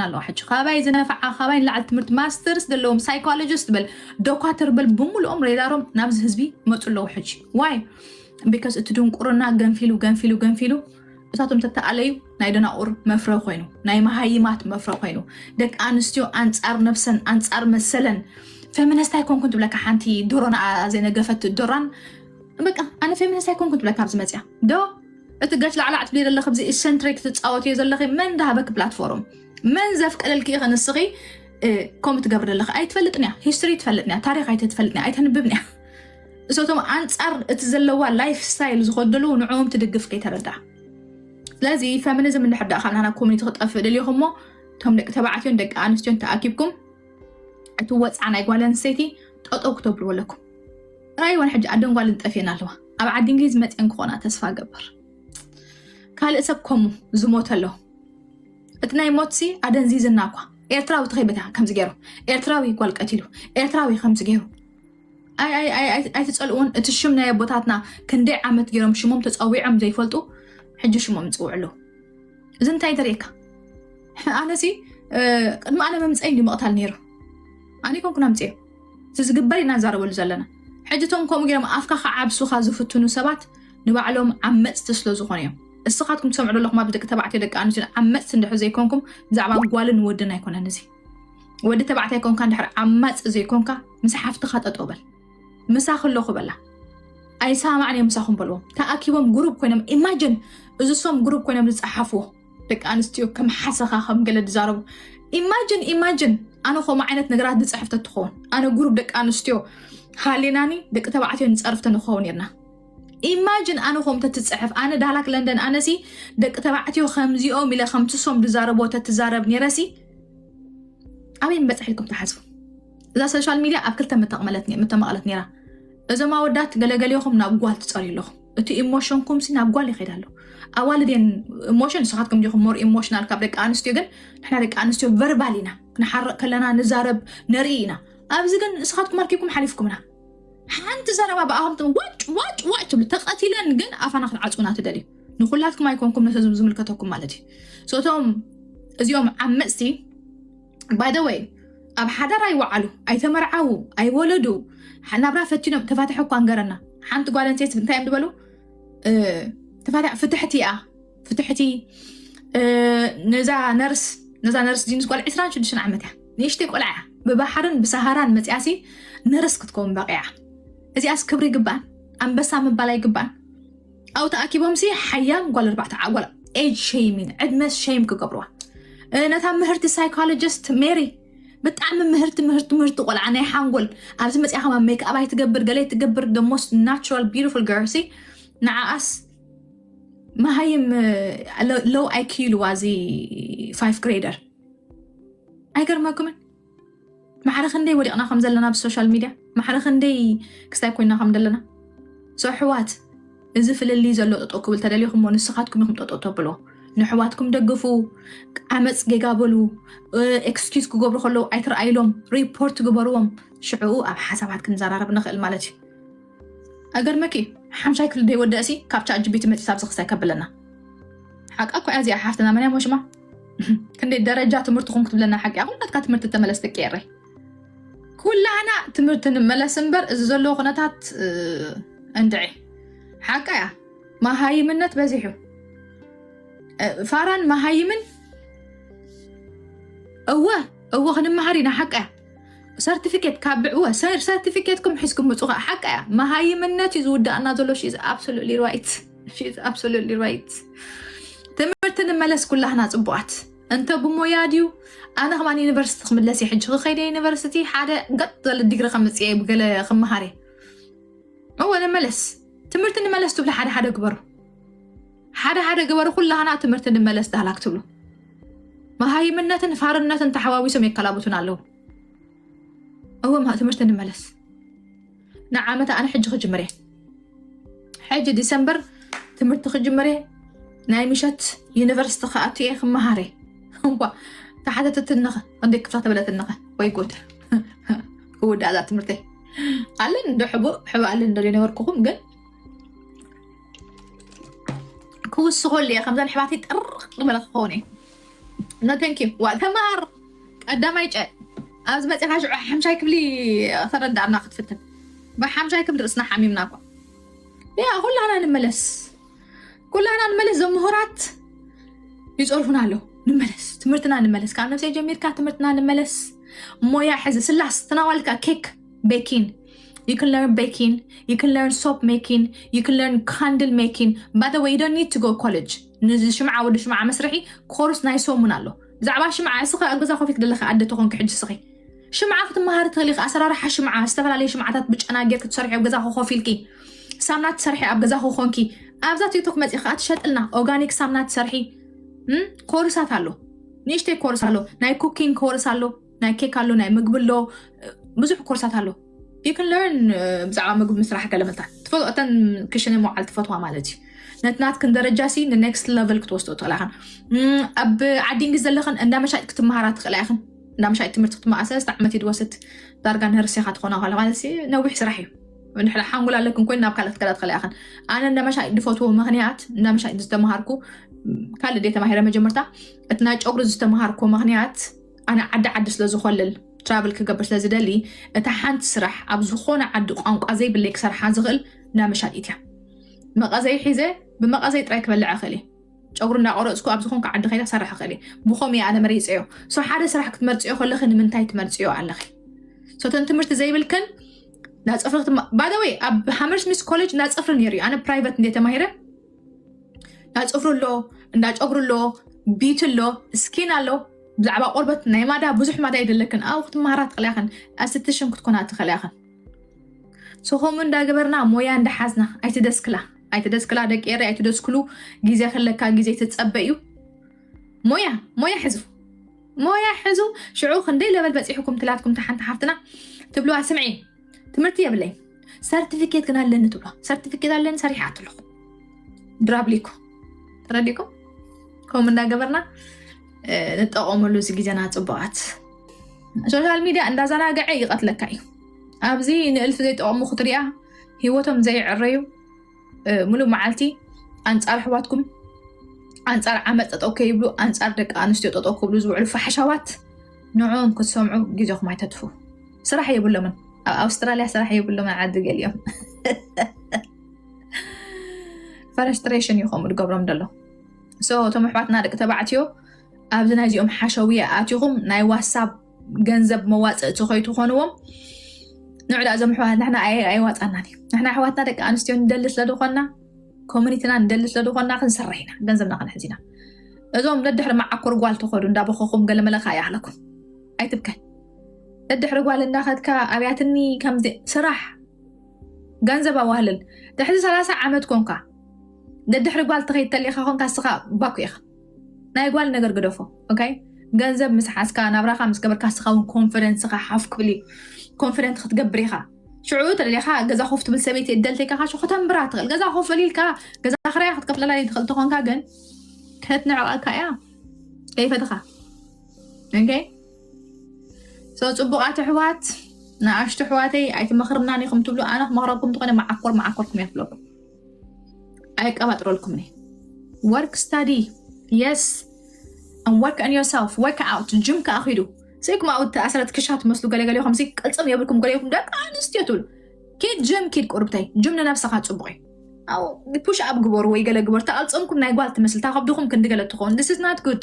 ኣለዋ ሕጂ። ካባይ ዝነፍዓ፣ ካባይ ንላዕሊ ትምህርቲ ማስተርስ ዘለዎም ሳይኮሎጂስት በል፣ ዶኳተር በል፣ ብምሉኦም ሬዳሮም ናብዚ ህዝቢ መፁ ኣለዉ ሕጂ። ዋይ? ቢካስ እቲ ድንቁርና ገንፊሉ ገንፊሉ ገንፊሉ፣ እሳቶም ተተኣለዩ ናይ ደናቁር መፍረ ኮይኑ፣ ናይ መሃይማት መፍረ ኮይኑ፣ ደቂ ኣንስትዮ ኣንጻር ነብሰን ኣንጻር መሰለን፣ ፌሚኒስት ኣይኮንኩን ትብለካ ሓንቲ ዶሮ ንኣ ዘይነገፈት ዶራን። በቃ ኣነ ፌሚኒስት ኣይኮንኩን ትብለካ ኣብዚ መጽያ ዶ? እቲ ገሽ ላዕላዕ ትብሊ ዘለኺ፣ ብዚ ኢሰንትሪክ ትጻወትዮ ዘለኺ፣ መን ዳሃበኪ ፕላትፎርም? መን ዘፍቀደልኪ ኢኺ ንስኺ ከምኡ ትገብሪ ዘለኺ? ኣይትፈልጥን እያ። ሂስትሪ ትፈልጥን እያ፣ ታሪኽ ኣይትፈልጥን እያ፣ ኣይተንብብን እያ። እሶቶም ኣንጻር እቲ ዘለዋ ላይፍ ስታይል ዝኸደሉ ንዕኦም ትድግፍ ከይተረዳ። ስለዚ ፌሚኒዝም እንድሕር ደኣ ካብ ናና ኮሚኒቲ ክጠፍእ ደሊኹም እሞ፣ እቶም ደቂ ተባዕትዮን ደቂ ኣንስትዮን ተኣኪብኩም እቲ ወፅዓ ናይ ጓል ኣንስተይቲ ጠጠው ክተብልዎ ኣለኩም። ራይወን ሕጂ ኣደን ጓልን ጠፊአን ኣለዋ። ኣብ ዓዲ እንግሊዝ መፅአን ክኾና ተስፋ ገብር። ካልእ ሰብ ከምኡ ዝሞተ ኣሎ። እቲ ናይ ሞትሲ ኣደንዚዝና እኳ። ኤርትራዊ ተኸይበታ ከምዚ ገይሩ፣ ኤርትራዊ ጓል ቀቲሉ፣ ኤርትራዊ ከምዚ ገይሩ። ኣይ ኣይ ኣይ ኣይ ኣይትጸልኡን። እቲ ሽም ናይ ኣቦታትና ክንደይ ዓመት ገይሮም ሽሞም ተጸዊዖም ዘይፈልጡ ሕጂ ሽሞም ይጽውዑ ኣለዉ። እዚ እንታይ ተርእየካ? ኣነሲ ቅድሚ ኣነ መምፀይ እንዲ ምቕታል ነይሩ። ኣነ ይኮንኩ ናምፅዮ። እዚ ዝግበር ኢና ንዛረበሉ ዘለና። ሕጂ እቶም ከምኡ ገይሮም ኣፍካ ከዓብሱኻ ዝፍትኑ ሰባት ንባዕሎም ዓመፅቲ ስለ ዝኾኑ እዮም። እስኻትኩም ትሰምዑ ዘለኹም ኣብዚ ደቂ ተባዕትዮ ደቂ ኣንስትዮ ዓመፅቲ እንድሕር ዘይኮንኩም ብዛዕባ ጓልን ወድን ኣይኮነን እዚ። ወዲ ተባዕታይ ኮንካ እንድሕር ዓማፂ ዘይኮንካ ምስ ሓፍትኻ ጠጠው በል። ምሳኺ ኣለኹ በላ። ኣይሰማማዕን እየ ምሳኹም በልዎም። ተኣኪቦም ግሩፕ ኮይኖም ኢማጅን እዚ ሶም ግሩፕ ኮይኖም ዝፀሓፍዎ ደቂ ኣንስትዮ ከም ሓሰኻ ከም ገለ ዝዛረቡ ኢማጅን ኢማጅን ኣነ ከምኡ ዓይነት ነገራት ዝፅሕፍ ተትኸውን ኣነ ግሩፕ ደቂ ኣንስትዮ ሃሌናኒ ደቂ ተባዕትዮ ንፀርፍ ተንኸውን ርና ኢማጅን ኣነ ከም ተትፅሕፍ ኣነ ዳላክ ለንደን ኣነሲ ደቂ ተባዕትዮ ከምዚኦም ኢለ ከምቲ ሶም ዝዛረቦ ተትዛረብ ነረሲ ኣበይ ምበፅሕ ኢልኩም ትሓስቡ? እዛ ሶሻል ሚድያ ኣብ ክልተ ምተቕመለት ነ- ምተመቐለት ነይራ። እዞም ኣወዳት ገለገሊኹም ናብ ጓል ትፀርዩ ኣለኹም። እቲ ኢሞሽንኩም ሲ ናብ ጓል ይኸይድ ኣሎ። ኣዋልድ የን ኢሞሽን ንስኻትኩም ዲኹም ሞር ኢሞሽናል ካብ ደቂ ኣንስትዮ ግን ንሕና ደቂ ኣንስትዮ ቨርባል ኢና ክንሓርቕ ከለና ንዛረብ ነርኢ ኢና። ኣብዚ ግን ንስኻትኩም ኣርኪብኩም ሓሊፍኩምና። ሓንቲ ዘረባ ብኣኹም ዋጭ ዋጭ ዋጭ ትብሉ ተቐቲለን ግን ኣፋና ክትዓፅውና ትደልዩ። ንኩላትኩም ኣይኮንኩም ነቶም ዝምልከተኩም ማለት እዩ። ሶቶም እዚኦም ዓመፅቲ ባይ ወይ ኣብ ሓዳር ኣይወዓሉ ኣይተመርዓዉ ኣይወለዱ ናብራ ፈቲኖም ተፋትሐ እኳ ንገረና ሓንቲ ጓል ኣንስተይቲ እንታይ እዮም ዝበሉ ተፋትሐ ፍትሕቲ እያ ፍትሕቲ ነዛ ነርስ ነዛ ነርስ ዲንስ ጓል ዕስራን ሽዱሽተን ዓመት እያ ንእሽተይ ቆልዓ እያ ብባሕርን ብሰሃራን መፅያሲ ነርስ ክትከውን በቂዓ እዚኣስ ክብሪ ይግባን ኣንበሳ ምባል ኣይግባን ኣብኡ ተኣኪቦም ሲ ሓያም ጓል ኣርባዕተ ዓጓል ኤጅ ሸይሚን ዕድመ ሸይም ክገብርዋ ነታ ምህርቲ ሳይኮሎጂስት ሜሪ ብጣዕሚ ምህርቲ ምህርቲ ምህርቲ ቆልዓ ናይ ሓንጎል ኣብዚ መፅያ ከማ ሜክኣፕ ኣይትገብር ገለ ትገብር the most natural beautiful girl ሲ ንዓኣስ መሃይም ሎው ኣይኪዩ ኢልዋ እዚ ፋይፍ ግሬደር ኣይገርመኩምን ማዕረ ክንደይ ወዲቕና ከም ዘለና ብሶሻል ሚድያ ማዕረ ክንደይ ክስታይ ኮይና ከም ዘለና ሶ ኣሕዋት እዚ ፍልልይ ዘሎ ጠጠው ክብል ተደሊኹም እሞ ንስኻትኩም ኢኹም ጠጠው ተብሎ ንኣሕዋትኩም ደግፉ ዓመፅ ጌጋ በሉ ኤክስኪዝ ክገብሩ ከለዉ ኣይትረኣይሎም ሪፖርት ግበርዎም ሽዕኡ ኣብ ሓሳባት ክንዘራረብ ንኽእል ማለት እዩ ኣገርመኪ ሓምሻይ ክፍሊ ደይወደእሲ ካብ ቻት ጂፒቲ መፂት ኣብዚ ክስታይ ከብለና ሓቃ እኮ እያ እዚኣ ሓፍትና መን እያ ሽማ ክንደይ ደረጃ ትምህርትኹም ክትብለና ሓቂ እያ ኩላትካ ትምህርቲ ተመለስ ደቂ ኤረይ ኩላህና ትምህርቲ ንመለስ እምበር እዚ ዘለዎ ኩነታት እንድዒ ሓቃ እያ መሃይምነት በዚሑ ፋራን መሃይምን እወ እወ ክንመሃር ኢና ሓቃ እያ ሰርቲፊኬት ካብ ብዕወ ሰርቲፊኬትኩም ሒዝኩም ምፁ ከዓ ሓቃ እያ መሃይምነት እዩ ዝውዳእና ዘሎ she is absolutely right she is absolutely right ትምህርቲ ንመለስ ኩላህና ፅቡቃት እንተ ብሞያ ድዩ ኣነ ከማን ዩኒቨርሲቲ ክምለስ እየ ሕጂ ክኸይደ ዩኒቨርሲቲ ሓደ ገጥ ዘለ ዲግሪ ከምፅእ እየ ብገለ ክመሃር እየ እወ ንመለስ ትምህርቲ ንመለስ ትብሉ ሓደ ሓደ ግበሩ ሓደ ሓደ ግበሩ ኩላህና ትምህርቲ ንመለስ ዳህላክ ትብሉ መሃይምነትን ፋርነትን ተሓዋዊሶም የከላብቱን ኣለዉ እወ ትምህርቲ ንመለስ ንዓመት ኣነ ሕጂ ክጅምር እየ ሕጂ ዲሰምበር ትምህርቲ ክጅምር እየ ናይ ምሸት ዩኒቨርሲቲ ክኣቱ እየ ክመሃር እየ እንኳ ተሓተተትንኸ እንደ ክፍላ ተበለትንኸ ወይ ጉድ ክውዳእ እዛ ትምህርተይ ኣለን እንዶ ሕቡእ ሕቡእ ኣለን እንዶ ነበርኩኹም ግን ክውስኸሉ እየ ከምዘን ኣሕዋተይ ጥርቕ ዝበለ ክኸውን እየ No thank you። ዋ ተማር ቀዳማይ ጨ ኣብዚ መፅኻ ሽዑ ሓምሻይ ክፍሊ ተረዳእና ክትፍትን ብሓምሻይ ክፍሊ ርእስና ሓሚምና እኳ ያ ኩላና ንመለስ ኩላና ንመለስ። ዘምሁራት ይፀርፉና ኣለዉ። ንመለስ ትምህርትና ንመለስ። ካብ ነፍሰይ ጀሚርካ ትምህርትና ንመለስ። ሞያ ሕዚ ስላስ ትናዋልካ ኬክ ቤኪን you can learn baking you can learn soap making you can learn candle making by the way you don't need to go college። ንዚ ሽምዓ ወዲ ሽምዓ መስርሒ ኮርስ ናይ ሰሙን ኣሎ። ብዛዕባ ሽምዓ እስኸ ኣብ ገዛ ኮፊት ዘለኺ ኣደ ተኾንኪ ሕጂ ስኺ ሽምዓ ክትመሃሪ ትኽእሊ። ኣሰራርሓ ሽምዓ ዝተፈላለዩ ሽምዓታት ብጨና ጌር ክትሰርሒ ኣብ ገዛ ኮፍ ኢልኪ ሳምና ትሰርሒ ኣብ ገዛ ኮኾንኪ ኣብዛ ቲክቶክ መፂ ከዓ ትሸጥልና ኦርጋኒክ ሳምና ትሰርሒ ኮርሳት ኣሎ። ንእሽተይ ኮርስ ኣሎ። ናይ ኩኪንግ ኮርስ ኣሎ። ናይ ኬክ ኣሎ። ናይ ምግቢ ኣሎ። ብዙሕ ኮርሳት ኣሎ። You can learn ብዛዕባ ምግቢ ምስራሕ ገለመልታት ትፈትኦ እተን ክሽነ መውዓል ትፈትዋ ማለት እዩ። ነቲ ናትክን ደረጃ ሲ ንኔክስት ለቨል ክትወስዶ ትኽእላ ኢኽን። ኣብ ዓዲ እንግሊዝ ዘለኽን እንዳ መሻጢ ክትመሃራ ትኽእላ ኢኽን። እንዳ መሻጢ ትምህርቲ ክትመኣሰ ዝተ ዓመት ይድወስድ ዳርጋ ንህርሴኻ ትኾና ከላ ማለት ነዊሕ ስራሕ እዩ። ንድሕሪ ሓንጎል ኣለክን ኮይኑ ናብ ካልእ ክትከዳ ትኽእላ ኢኽን። ኣነ እንዳ መሻጢ ዝፈትዎ ምኽንያት እንዳ መሻጢ ዝተምሃርኩ ካልእ ደ ተማሂረ መጀመርታ እቲ ናይ ጨጉሪ ዝተምሃርኩ ምኽንያት ኣነ ዓዲ ዓዲ ስለ ዝኾልል ትራቭል ክገብር ስለ ዝደሊ እታ ሓንቲ ስራሕ ኣብ ዝኾነ ዓዲ ቋንቋ ዘይብለይ ክሰርሓ ዝኽእል እንዳ መሻጢት እያ። መቐዘይ ሒዘ ብመቐዘይ ጥራይ ክበልዕ እኽእል እየ። ጨጉሪ እንዳቆረፅኩ ኣብ ዝኾንካ ዓዲ ከይዳ ክሰርሕ እኽእል እየ። ብኸም እየ ኣነ መሪፀዮ። ሶ ሓደ ስራሕ ክትመርፅዮ ከለኺ ንምንታይ ትመርፅዮ ኣለኺ? ሶተን ትምህርቲ ዘይብልክን ናፅፍሪ ክትማ ባደወይ ኣብ ሃመርስሚስ ኮሌጅ ናፅፍሪ ነይሩ እዩ። ኣነ ፕራይቨት እንደ ተማሂረ ናፅፍሪ ኣሎ፣ እንዳ ጨጉሪ ኣሎ፣ ቢት ኣሎ፣ ስኪን ኣሎ። ብዛዕባ ቆርበት ናይ ማዳ ብዙሕ ማዳ ይደለክን ኣብ ክትመሃራ ትኽእላ ኢኽን። ኣስትሽን ክትኮና ትኽእላ ኢኽን። ሶ ከምኡ እንዳገበርና ሞያ እንዳሓዝና ኣይትደስክላ ኣይትደስክላ ደቂ ኤረይ ኣይትደስክሉ። ግዜ ከለካ ግዜ ትጸበ እዩ። ሞያ ሞያ ሕዙ ሞያ ሕዙ። ሽዑ ክንደይ ለበል በጺሕኩም ትላትኩም ተሓንቲ ሓፍትና ትብልዋ ስምዒ ትምህርቲ የብለይ ሰርቲፊኬት ግን ኣለኒ ትብሎ ሰርቲፊኬት ኣለኒ ሰሪሓ ኣለኹ ድራብሊኩ ተረዲኩም ከምኡ እንዳገበርና ንጠቐመሉ እዚ ግዜና ፅቡቓት ሶሻል ሚድያ እንዳዘናግዐ ይቐትለካ እዩ ኣብዚ ንእልፊ ዘይጠቐሙ ክትሪኣ ህይወቶም ዘይዕረዩ ሙሉእ መዓልቲ ኣንፃር ኣሕዋትኩም ኣንፃር ዓመፅ ጠጠው ከይብሉ ኣንፃር ደቂ ኣንስትዮ ጠጠው ክብሉ ዝውዕሉ ፋሕሻዋት ንዕኦም ክትሰምዑ ግዜኹም ኣይተጥፉ ስራሕ የብሎምን ኣብ ኣውስትራልያ ስራሕ የብሎምን ዓዲ ገሊኦም ፈረስትሬሽን እዩ ከምኡ ዝገብሮም ዘሎ እቶም ኣሕዋትና ደቂ ተባዕትዮ ኣብዚ ናይዚኦም ሓሸውየ ኣቲኹም ናይ ዋሳብ ገንዘብ መዋፅእቲ ከይትኾንዎም ንዕዳ እዞም ኣሕዋት ንሕና ኣይዋፃናን እዩ ንሕና ኣሕዋትና ደቂ ኣንስትዮ ንደሊ ስለ ዝኾንና ኮሚኒቲና ንደሊ ስለ ዝኾንና ክንሰርሕ ኢና ገንዘብና ክንሕዝ ኢና እዞም ደድሕሪ መዓኮር ጓል ተኸዱ እንዳበኸኹም ገለመለካ ይኣለኩም ኣይትብከ ደድሕሪ ጓል እንዳኸድካ ኣብያትኒ ከምዚ ስራሕ ገንዘብ ኣዋህልል ድሕሪ ሰላሳ ዓመት ኮንካ ደድሕሪ ጓል ትኸይድ ተሊኻ ኮንካ ስኻ ባኩ ኢኻ ናይ ጓል ነገር ግደፎ okay ገንዘብ ምስ ሓዝካ ናብራኻ ምስ ገበርካ ስኻ እውን ኮንፈረንስኻ ሓፍ ክብል እዩ ኮንፈረንት ክትገብር ኢኻ ሽዑ ተደሊኻ ገዛ ኮፍ ትብል ሰበይቲ እደልተይካ ካሾ ከተንብራ ትኽእል ገዛ ኮፍ እሊልካ ገዛ ክራያ ክትከፍለላ ትኽእል ተኾንካ ግን ከትንዕቐካ እያ ከይፈትኻ okay so ፅቡቓት ኣሕዋት ንኣሽቱ ኣሕዋተይ ኣይትመኽርናን ኢኹም ትብሉ ኣነ ክመኽረኩም እንተኾነ መዓኮር መዓኮርኩም እየ ክብለኩም ኣይቀባጥረልኩምን እየ work study yes and work on yourself work out ጅም ከዓ ኺዱ ዘይኩም ኣብኡ ተኣስረት ክሻ ትመስሉ ገለገሊኹም ሲ ቅልፅም የብልኩም ገሊኹም ደቂ ኣንስትዮ ትብሉ ኪድ ጅም ኪድ ቁርብተይ ጅም ንነብስኻ ፅቡቕ እዩ ፑሽ ኣብ ግበሩ ወይ ገለ ግበሩ ተቐልፀምኩም ናይ ጓል ትመስል ታኸብድኹም ክንዲ ገለ ትኸውን this is not good